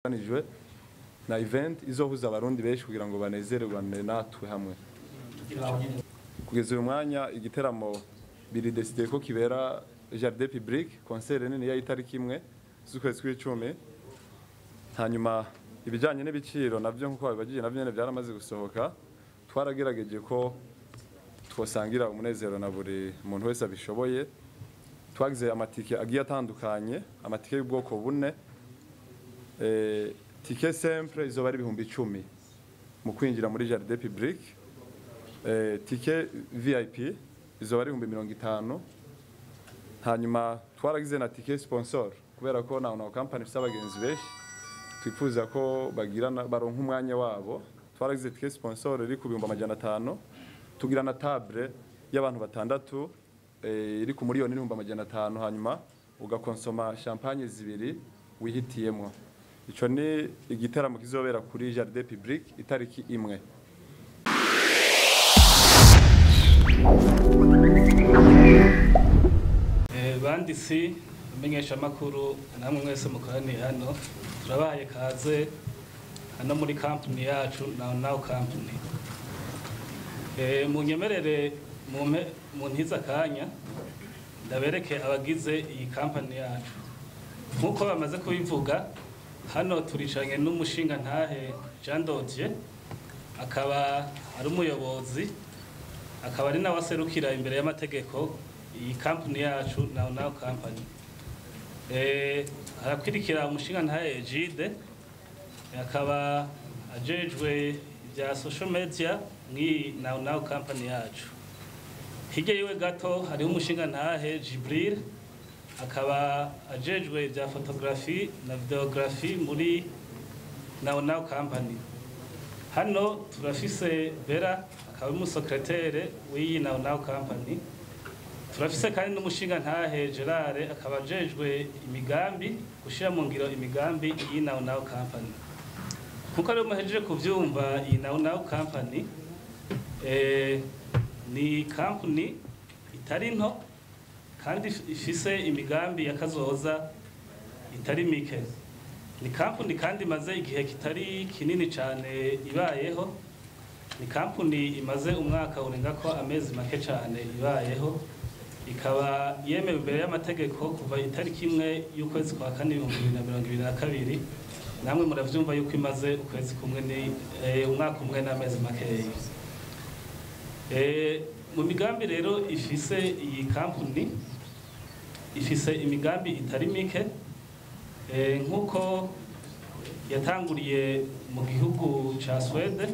Nijwe na event izohuza Abarundi benshi kugira ngo banezererwane natwe hamwe. Kugeza uyu mwanya, igiteramo biri décidé ko kibera Jardin Public, concert nini ya itariki 1 z'ukwezi kw'icumi. Hanyuma ibijanye n'ibiciro navyo, nkuko babibajije, navyo nyene byaramaze gusohoka. Twaragerageje ko twosangira umunezero na buri muntu wese abishoboye. Twagize amatike agiye atandukanye, amatike y'ubwoko bune. Ticket simple izoba ari 10.000 mu kwinjira muri Jardin Public. Ticket VIP izoba ari 50.000. Hanyuma twaragize na ticket sponsor, kubera ko na company ifise abagenzi benshi twifuza ko bagirana baronka umwanya wabo. Twaragize ticket sponsor iri ku 500.000, tugira na table y'abantu batandatu iri ku 1.500.000, hanyuma ugakonsoma champagne zibiri wihitiyemwo. Ico ni igiteramo kizobera kuri Jardin Public itariki 1. Banditsi, amenyeshamakuru, namwe mwese mukoraniye hano, turabahaye kaze hano muri company yacu Now Now Company. Munyemerere mumpe muntize akanya ndabereke abagize iyi company yacu. Nk'uko bamaze kubivuga, hano turicanye n'umushinga ntahe Jean Dodier, akaba ari umuyobozi, akaba ari nawe aserukira imbere y'amategeko iyi company yacu Now Now Company. Harakwirikira umushinga ntahe Egide, akaba ajejwe ibya social media mw'iyi Now Now Company yacu. Hirya yiwe gato hariho umushinga ntahe Jibril, akaba ajejwe ibya photography na videography muri Now Now Company. Hano turafise Bera, akaba ari umusekretere w'iyi Now Now Company. Turafise kandi n'umushinga ntahe Gerard, akaba ajejwe imigambi, gushira mu ngiro imigambi y'iyi Now Now Company. Nkuko rero muhejeje kuvyumva, iyi Now Now Company ni company itari nto kandi ifise imigambi ya kazoza itari mike. Ni company kandi imaze igihe kitari kinini cane ibayeho. Ni company imaze umwaka urenga ko amezi make cane ibayeho, ikaba yemewe imbere y'amategeko kuva itariki 1 y'ukwezi kwa kane 2022. Namwe muravyumva yuko imaze ukwezi kumwe ni umwaka umwe n'amezi makeya. Mu migambi rero ifise iyi company, ifise imigambi itari mike. Nk'uko yatanguriye mu gihugu ca Swede,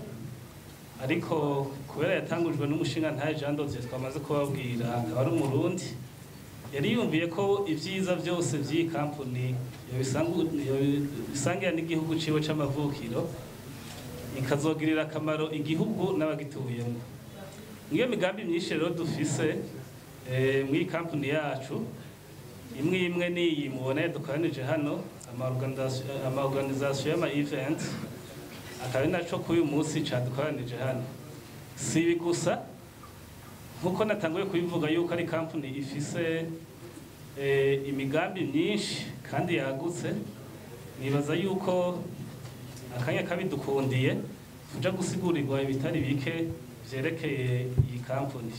ariko kubera yatangujwe n'umushinga ntahe Jean Dodier twamaze kubabwira, akaba ari Umurundi, yari yumviye ko ivyiza vyose vy'iyi company yobisangira n'igihugu ciwe c'amavukiro, ikazogirira akamaro igihugu n'abagituyemo. Mw'iyo migambi myinshi rero dufise mw'iyi company yacu, imwe imwe niyi mubona dukoranije hano, ama organisation y'ama event, akaba ari naco kuri uyu munsi cadukoranije hano. Si ibi gusa, nkuko natanguye kubivuga yuko ari company ifise imigambi myinshi kandi yagutse, nibaza yuko akanya kabidukundiye tuja gusigurirwa ibitari bike vyerekeye iyi company.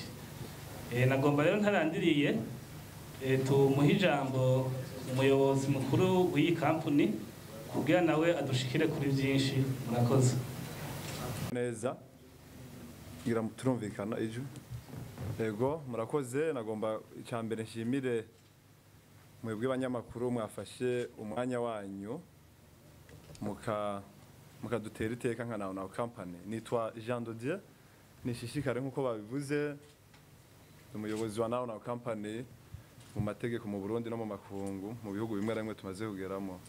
Nagomba rero ntarandiriye tumuhe ijambo umuyobozi mukuru w'iyi company kugira nawe adushikire kuri byinshi. Murakoze. Neza, ngira turumvikana ejo. Yego, murakoze. Nagomba icya mbere nshimire mwebwe banyamakuru mwafashe umwanya wanyu mukadutera iteka nka Now Now Company. Nitwa Jean Dodier Nishishikare, nkuko babivuze, umuyobozi wa Now Now Company mu mategeko mu Burundi no mu makungu, mu bihugu bimwe na bimwe tumaze kugeramo.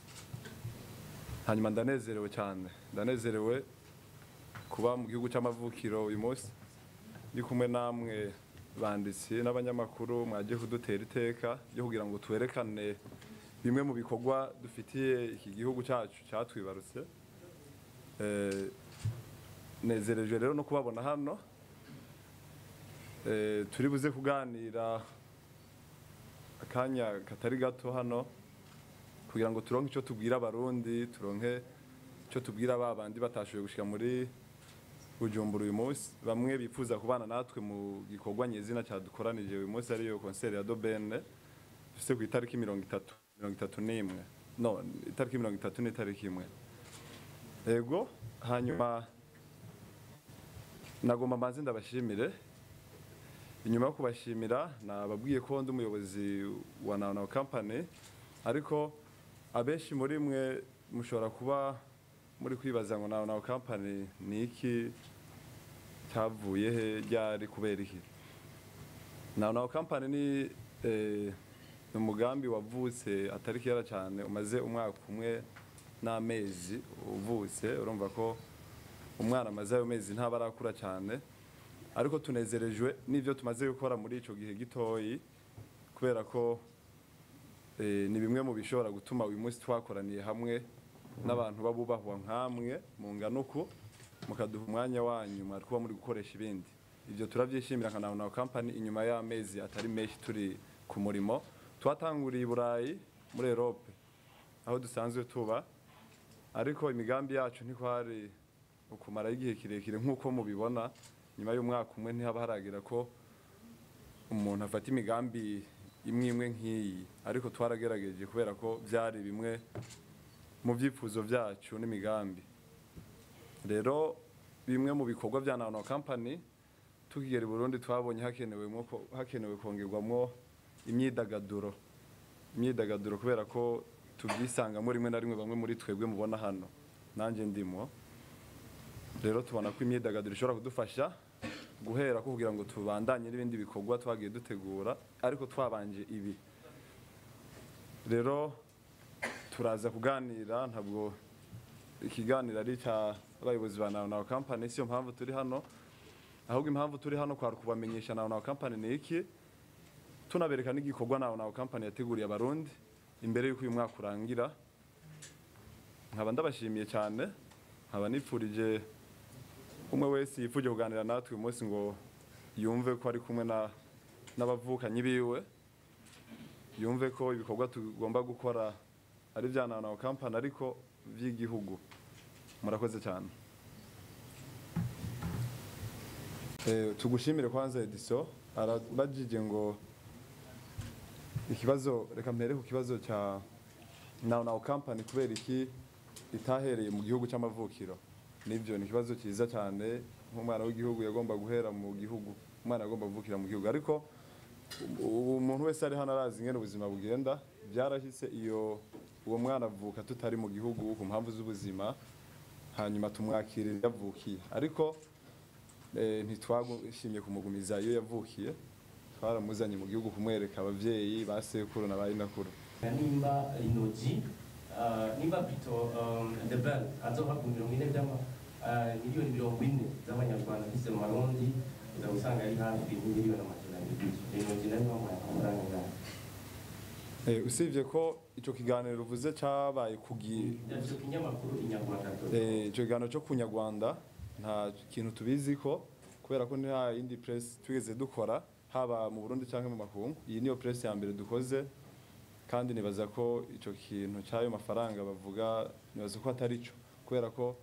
Hanyuma ndanezerewe cyane, ndanezerewe kuba mu gihugu cy'amavukiro uyu munsi ndi kumwe namwe banditsi n'abanyamakuru mwagiye kudutera iteka ryo kugira ngo twerekane bimwe mu bikorwa dufitiye iki gihugu cyacu cyatwibarutse. Nezerejwe rero no kubabona hano. Turi buze kuganira akanya katari gato hano. kugira ngo turonke ico tubwira Abarundi, turonke ico tubwira ba bandi batashoboye gushika muri Bujumbura uyu munsi, bamwe bifuza kubana natwe mu gikorwa nyezina cyadukoranije uyu munsi, ariyo concert ya The Ben dufise ku itariki 30, 31, no itariki 30 n'itariki 1. Ego, hanyuma nagomba mbanze ndabashimire. Inyuma yo kubashimira, nababwiye ko ndi umuyobozi wa Now Now Company, ariko abenshi muri mwe mushobora kuba muri kwibaza ngo Now Now Company ni iki, cyavuye he, ryari, kubera iki? Now Now Company ni umugambi wavutse atari kera cyane, umaze umwaka umwe n'amezi uvutse. Urumva ko umwana amaze ayo mezi ntaba arakura cyane, ariko tunezerejwe n'ivyo tumaze gukora muri ico gihe gitoyi, kubera ko ni bimwe mu bishobora gutuma uyu munsi twakoraniye hamwe n'abantu babubahwa nkamwe mu nganuku, mukaduha umwanya wanyu mwari kuba muri gukoresha ibindi. Ibyo turabyishimira nka Now Now Company. Inyuma y'amezi atari menshi turi ku murimo, twatanguriye i Burayi, muri Europe aho dusanzwe tuba, ariko imigambi yacu ntikwari ukumara igihe kirekire nk'uko mubibona. Nyuma y'umwaka umwe ntihaba haragira ko umuntu afata imigambi imwe imwe nk'iyi, ariko twaragerageje kubera ko byari bimwe mu byifuzo byacu n'imigambi. Rero bimwe mu bikorwa bya Now Now Company, tukigera i Burundi twabonye hakenewe kongerwamwo imyidagaduro, kubera ko tubyisangamo rimwe na rimwe bamwe muri twebwe mubona hano, nanjye ndimo. Rero tubona ko imyidagaduro ishobora kudufasha guhera ko kugira ngo tubandanye n'ibindi bikorwa twagiye dutegura, ariko twabanje ibi. Rero turaza kuganira, ntabwo ikiganiro ari abayobozi ba Now Now Company, siyo mpamvu turi hano, ahubwo impamvu turi hano kwari kubamenyesha Now Now Company ni iki, tunabereka n'igikorwa Now Now Company yateguriye Abarundi imbere y'uko uyu mwaka urangira. Nkaba ndabashimiye cyane, nkaba nipfurije umwe wese yifuje kuganira natwe uyu munsi ngo yumve ko ari kumwe n'abavukanyi biwe, yumve ko ibikorwa tugomba gukora ari bya Now Now Company ariko by'igihugu. Murakoze cyane. Tugushimire kwanza Ediso arabajije ngo ikibazo, reka mpere ku kibazo cya Now Now Company, kubera iki itahereye mu gihugu cy'amavukiro. Nibyo, ni ikibazo cyiza cyane. Nk'umwana w'igihugu yagomba guhera mu gihugu, umwana agomba kuvukira mu gihugu, ariko umuntu wese ari hano arazi ingene ubuzima bugenda. Byarahise iyo uwo mwana avuka tutari mu gihugu ku mpamvu z'ubuzima, hanyuma tumwakirira yavukiye, ariko ntitwagushimye kumugumiza iyo yavukiye, twaramuzanye mu gihugu kumwereka abavyeyi ba sekuru na ba nyinakuru. Nimba Lino G, nimba plutôt The Ben azohabwa 40 by'ama miliyoni 40 z'amanyarwanda bise mu Marundi, uza usanga ari hafi 200,000,000. Lino G nawe bamuhaye amafaranga angahe? Usibye ko ico kiganiro uvuze cabaye kugi Ico kinyamakuru Inyarwanda. Ico kiganiro cyo kunyarwanda nta kintu tubizi ko, kubera ko nta yindi press twigeze dukora haba mu Burundi canke mu makungu. Iyi niyo press ya mbere dukoze, kandi nibaza ko ico kintu cyayo mafaranga bavuga, nibaza ko atari cyo, kubera ko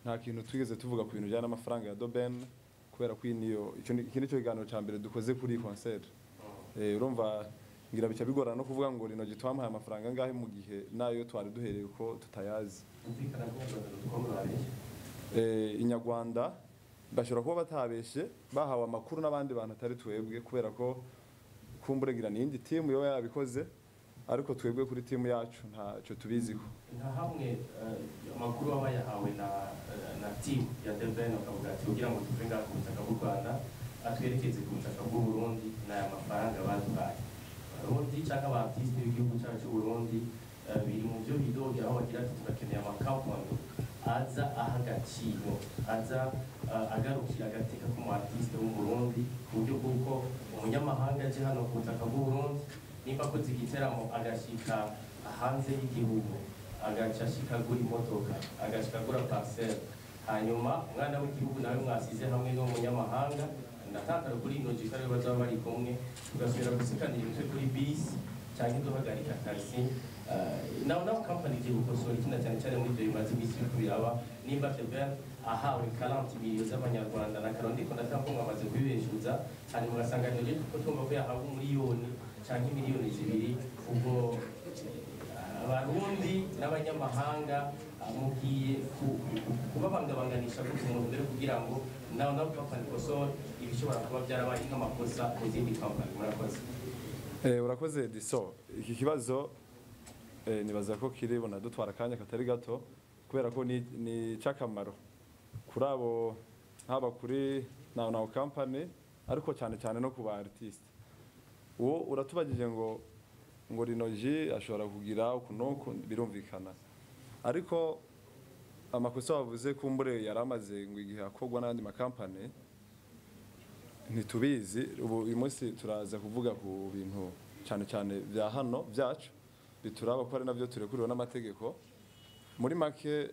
nta kintu twigeze tuvuga ku bintu bijyana n'amafaranga ya The Ben, kubera ko niyo ico iki nico kiganiro ca mbere dukoze kuri iyi concert. Urumva ngira bica bigorana no kuvuga ngo Lino G twamuhaye amafaranga angahe mu gihe nayo twari duhereye ko tutayazi. Kumvikana ko Inyarwanda.com babeshye. Inyarwanda bashobora kuba batabeshe, bahawe amakuru n'abandi bantu atari twebwe, kubera ko kumburegira ni iyindi timu yoba yabikoze, ariko twebwe kuri timu yacu ntacyo tubiziko. Nta hamwe amakuru aba yahawe na team ya The Ben bakavuga ati kugira ngo tuve ngaha ku butaka bw'u Rwanda atwerekeze ku butaka bw'u Burundi n'aya mafaranga baduhaye. Abarundi cyangwa aba artiste b'igihugu cyacu cy'u Burundi biri mu byo bidogera, aho bagira ati turakeneye amakampani aza aha agaciro, aza agarukira agateka ku mu artiste w'u Burundi, ku buryo bw'uko umunyamahanga aje hano ku butaka bw'u Burundi nimba akoze igiteramo agashika hanze y'igihugu, agaca ashika agura imodoka, agashika agura parcelle, hanyuma umwana w'igihugu nawe mwasize hamwe n'uwo munyamahanga ndatakara kuri ino jika ariwe bazaba bari kumwe, tugasubira gusikanira imitwe kuri bisi cyangwa duhagarika taxi. Naho company igiye gukosora ikina cyane cyane muri ibyo bimaze iminsi biriko biraba, nimba The Ben ahawe 40 miliyo z'amanyarwanda na karondi ko ndatanga ko mwamaze kubibeshuza, hanyuma ugasanga none ko tumva ko yahawe 1 miliyoni canke miliyoni 2, ubwo Abarundi n'abanyamahanga mugiye kubabangabanganisha gutyo mu ntumbero kugira ngo nawe company ikosore ibishobora kuba byarabaye nk'amakosa mu zindi company? Murakoze. Urakoze Diso. Iki kibazo nibaza ko kiri bunadutwara akanya katari gato, kubera ko ni cy'akamaro kuri abo, haba kuri naho company, ariko cyane cyane no ku ba artiste. Uwo uratubagije ngo Lino G ashobora kugira uku n'uku, birumvikana, ariko amakosa wavuze kumbure yari amaze ngo igihe akorwa n'andi makampani ntitubizi. Ubu uyu munsi turaza kuvuga ku bintu cyane cyane bya hano byacu bituraba, ko ari nabyo turekuriwe n'amategeko. Muri make,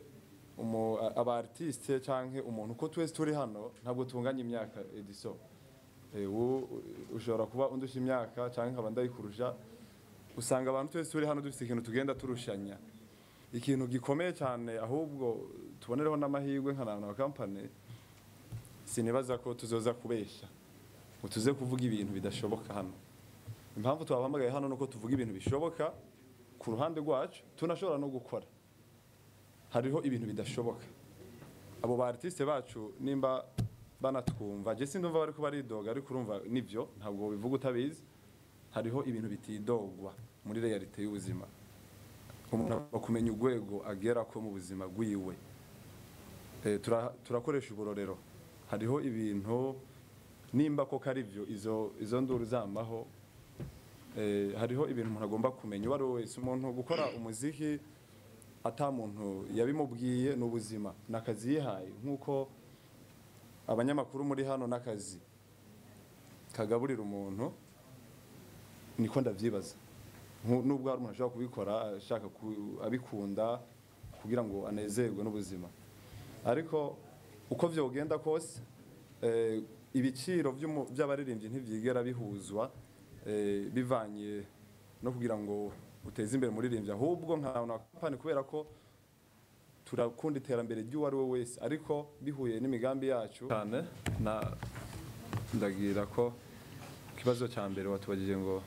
aba artiste canke umuntu uko twese turi hano ntabwo tunganya imyaka, Ediso. Ushobora kuba undusha imyaka canke nkaba ndayikurusha. Usanga abantu twese turi hano dufite ikintu tugenda turushanya, ikintu gikomeye cyane. Ahubwo tubonereho n'amahirwe nka na company, sinibaza ko tuzoza kubesha ngo tuze kuvuga ibintu bidashoboka hano. Impamvu twabahamagaye hano nuko tuvuga ibintu bishoboka ku ruhande rwacu, tunashobora no gukora. Hariho ibintu bidashoboka. Abo ba artiste bacu nimba banatwumva, je sindumva bariko baridoga, ariko urumva nivyo, ntabwo bivuga utabizi. Hariho ibintu bitidogwa muri réalité y'ubuzima. Umuntu agomba kumenya urwego agera ko mu buzima bwiwe. Turakoresha uburorero. Hariho ibintu nimba koko ari byo izo nduru zamaho, hariho ibintu umuntu agomba kumenya uwo ari we wese. Umuntu gukora umuziki ata muntu yabimubwiye ni ubuzima, ni akazi yihaye, nk'uko abanyamakuru muri hano n'akazi kagaburira umuntu, niko ndavyibaza. Nubwo hari umuntu ashobora kubikora ashaka abikunda kugira ngo anezerwe n'ubuzima, ariko uko vyogenda kose, ibiciro by'abaririmbyi ntivyigera bihuzwa bivanye no kugira ngo uteze imbere umuririmbyi, ahubwo nka na company, kubera ko turakunda iterambere ry'uwo ari we wese, ariko bihuye n'imigambi yacu cyane. Na ndagira ko ikibazo cya mbere watubagije ngo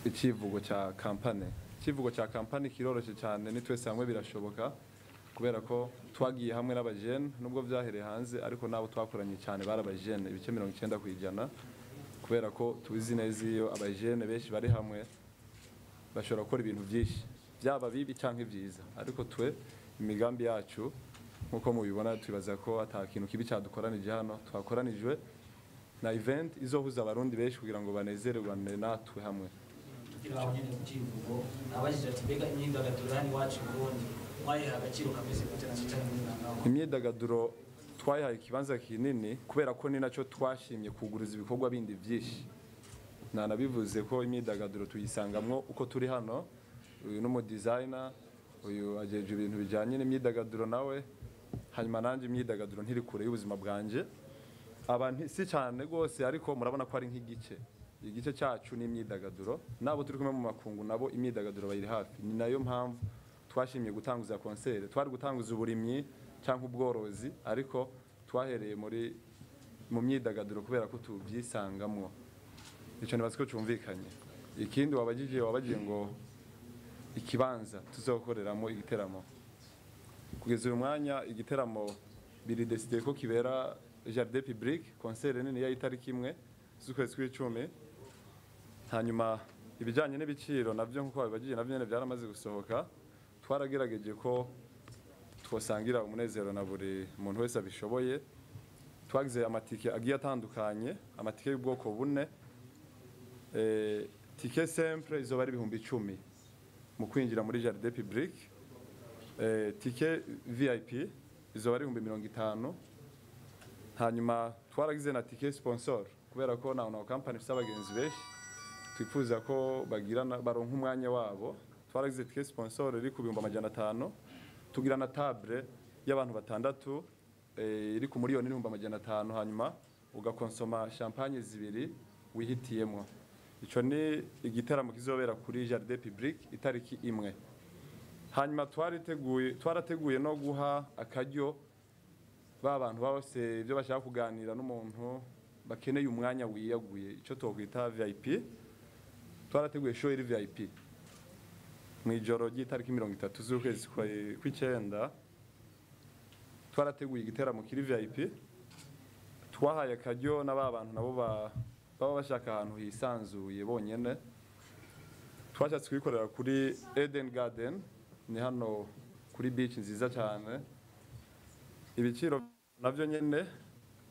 icivugo cya kampani. Icivugo cya kampani kiroroshye cyane, ni "Twese hamwe birashoboka", kubera ko twagiye hamwe n'abajene, nubwo byahereye hanze, ariko nabo twakoranye cyane bari abajene ibice 90%, kubera ko tubizi neza iyo abajene benshi bari hamwe bashobora gukora ibintu byinshi, byaba bibi cyangwa ibyiza. Ariko twe imigambi yacu, nk'uko mubibona, twibaza ko ata kintu kibi cyadukoranije hano. Twakoranijwe na event izohuza Abarundi benshi kugira ngo banezererwane natwe hamwe. Tukiri aho nyene ku civugo, nabajije ati: mbega imyidagaduro hano iwacu i Burundi mwayiha agaciro kameze gute, na cane cane muri Nangabo? Imyidagaduro twayihaye ikibanza kinini, kubera ko ni nacyo twashimye kuguruza ibikorwa bindi byinshi. Nanabivuze ko imyidagaduro tuyisangamwo uko turi hano. Uyu ni umudizayina, uyu ajeje ibintu bijyanye n'imyidagaduro nawe, hanyuma nanjye imyidagaduro ntiri kure y'ubuzima bwanje. Abantu si cyane rwose, ariko murabona ko ari nk'igice, igice cyacu ni imyidagaduro. Nabo turi kumwe mu makungu nabo imyidagaduro bayiri hafi. Ni nayo mpamvu twashimye gutanguza concert. Twari gutanguza uburimyi cyangwa ubworozi, ariko twahereye mu myidagaduro kubera ko tubyisangamwo. Icyo nibaza ko cyumvikanye. Ikindi wabagije ngo ikibanza tuzokoreramo igiteramo. Kugeza uyu mwanya igiteramo biri décidé ko kibera jardin public, concert nini ya itariki 1 z'ukwezi kw'icumi. Hanyuma ibijyanye n'ibiciro nabyo, nk'uko babibagije, nabyo nyine byaramaze gusohoka. Twaragerageje ko twosangira umunezero na buri muntu wese abishoboye. Twagize amatike agiye atandukanye, amatike y'ubwoko bune. Ticket simple izoba ari 10.000 mu kwinjira muri jardin public. Ticket VIP izoba ari 50.000. Hanyuma twaragize na ticket sponsor, kubera ko na company ifite abagenzi benshi twifuza ko bagirana baronka umwanya wabo. Twaragize ticket sponsor iri ku 500.000, tugira na table y'abantu batandatu iri ku 1.500.000, hanyuma ugakonsoma champagne zibiri wihitiyemo. Ico ni igiteramo kizobera kuri Jardin Public itariki 1. Hanyuma twarateguye no guha akaryo ba bantu bose ibyo bashaka kuganira n'umuntu bakeneye umwanya wiyaguye, ico twokwita VIP. Twarateguye show iri VIP mu ijoro ry'itariki 30 z'ukwezi kw'icenda. Twarateguye igiteramo kiri VIP, twahaye akaryo n'aba bantu nabo baba bashaka ahantu hisanzuye bonyene. Twashatse kubikorera kuri Eden Garden, ni hano kuri beach nziza cyane. Ibiciro navyo nyene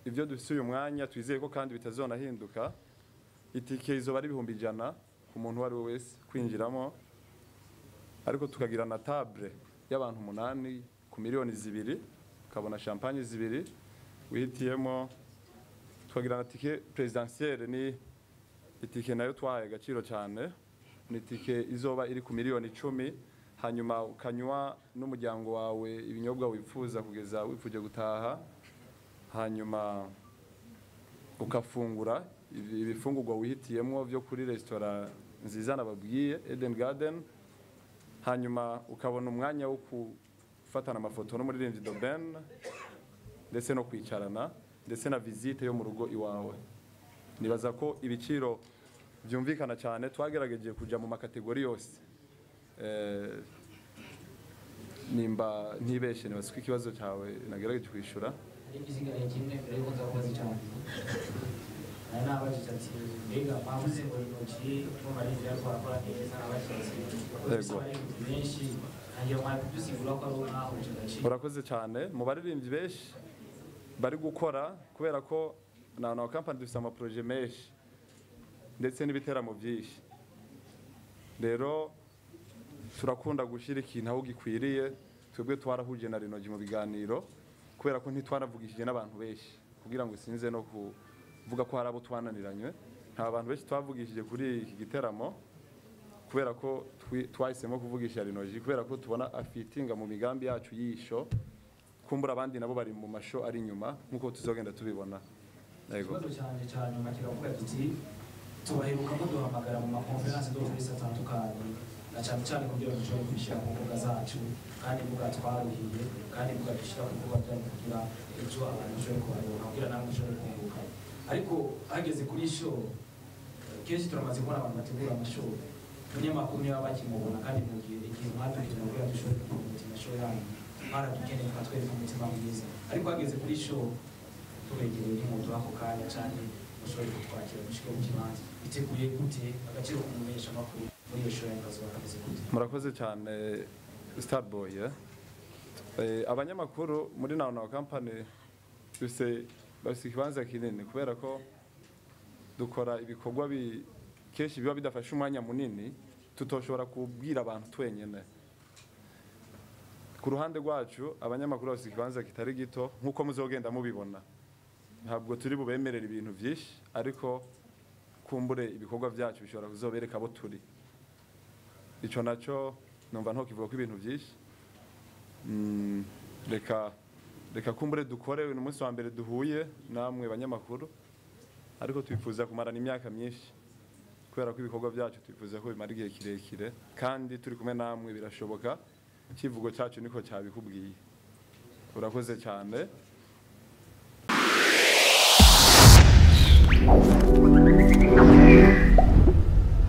ivyo dufise uyu mwanya twizeye ko kandi bitazonahinduka. Itike izoba ari 100,000 ku muntu uwo ari we wese kwinjiramo, ariko tukagira na table y'abantu 8 ku miliyoni 2, ukabona champagne 2 wihitiyemo. Tukagira na tike presidentielle, ni itike nayo twahaye agaciro cyane, ni itike izoba iri ku miliyoni 10, hanyuma ukanywa n'umuryango wawe ibinyobwa wifuza kugeza wifuje gutaha, hanyuma ukafungura ibifungurwa wihitiyemo byo kuri restaurant nziza nababwiye Eden Garden, hanyuma ukabona umwanya wo gufatana amafoto n'umuririmbyi The Ben, ndetse no kwicarana, ndetse na visite yo mu rugo iwawe. Nibaza ko ibiciro byumvikana cyane, twagerageje kuja mu makategori yose. Nimba ntibeshe nibaza ko ikibazo cyawe nagerageje kwishura. Igisigaye kimwe mbere yuko nza kubaza icya nyuma, nari nabajije ati mbega mwavuze ngo intoki mubarinzi ariko barakora neza, nabajije ati abaririmbyi benshi ntangira mwari kudusigura ko ari mwahuje agaciro. Urakoze cyane. Mu baririmbyi benshi bari gukora, kubera ko na company dufite amaproje menshi ndetse n'ibiteramo byinshi, rero turakunda gushyira ikintu aho gikwiriye. Twebwe twarahuje na Rinogi mu biganiro, kubera ko ntitwaravugishije n'abantu benshi kugira ngo sinze no kuvuga ko hari abo twananiranywe. Nta bantu benshi twavugishije kuri iki giteramo, kubera ko twahisemo kuvugisha Rinogi, kubera ko tubona afitinga mu migambi yacu y'isho, kumbura abandi nabo bari mu masho ari inyuma nkuko tuzogenda tubibona. Yego. Ikibazo cyanje cya nyuma kiravuga kiti tubaheruka muduhamagara mu makonferanse do presse atandukanye, na cyane cyane kugira ngo dushobore kubishyira ku mbuga zacu, kandi imbuga twaruhiye, kandi imbuga dushyira ku mbuga byanyu kugira ejo abantu bashobore kubaronka, kugira namwe mushobore kunguka. Ariko hageze kuri show, kenshi turamaze kubona abantu bategura amashow, umunyamakuru niba bakimubona, kandi mu gihe igihe mwaduhije kugira dushobore kupromotinga show yanyu, mwaradukeneye mukatwereka umutima mwiza. Ariko hageze kuri show tubegereye nk'umuntu ako kanya cyane mushobore kutwakira dushike mu kibanza. Biteguye gute agaciro kumumenyesha amakuru muri iyo show yanyu kazoba kameze gute? Murakoze cyane Starboy. Abanyamakuru muri Nawe Company bafise ikibanza kinini, kubera ko dukora ibikorwa kenshi biba bidafashe umwanya munini, tutoshobora kubwira abantu twenyene. Ku ruhande rwacu abanyamakuru bafise ikibanza kitari gito, nkuko muzogenda mubibona. Ntabwo turi bubemerera ibintu byinshi, ariko kumbure ibikorwa byacu bishobora kuzobereka abo turi. Ico naco numva ntokivuga ko ibintu byinshi. Reka kumbure dukore uyu munsi wa mbere duhuye namwe banyamakuru, ariko twifuza kumarana imyaka myinshi, kubera ko ibikorwa byacu twifuza ko bimara igihe kirekire, kandi turi kumwe namwe birashoboka. Ikivugo cyacu niko cyabikubwiye. Urakoze cyane.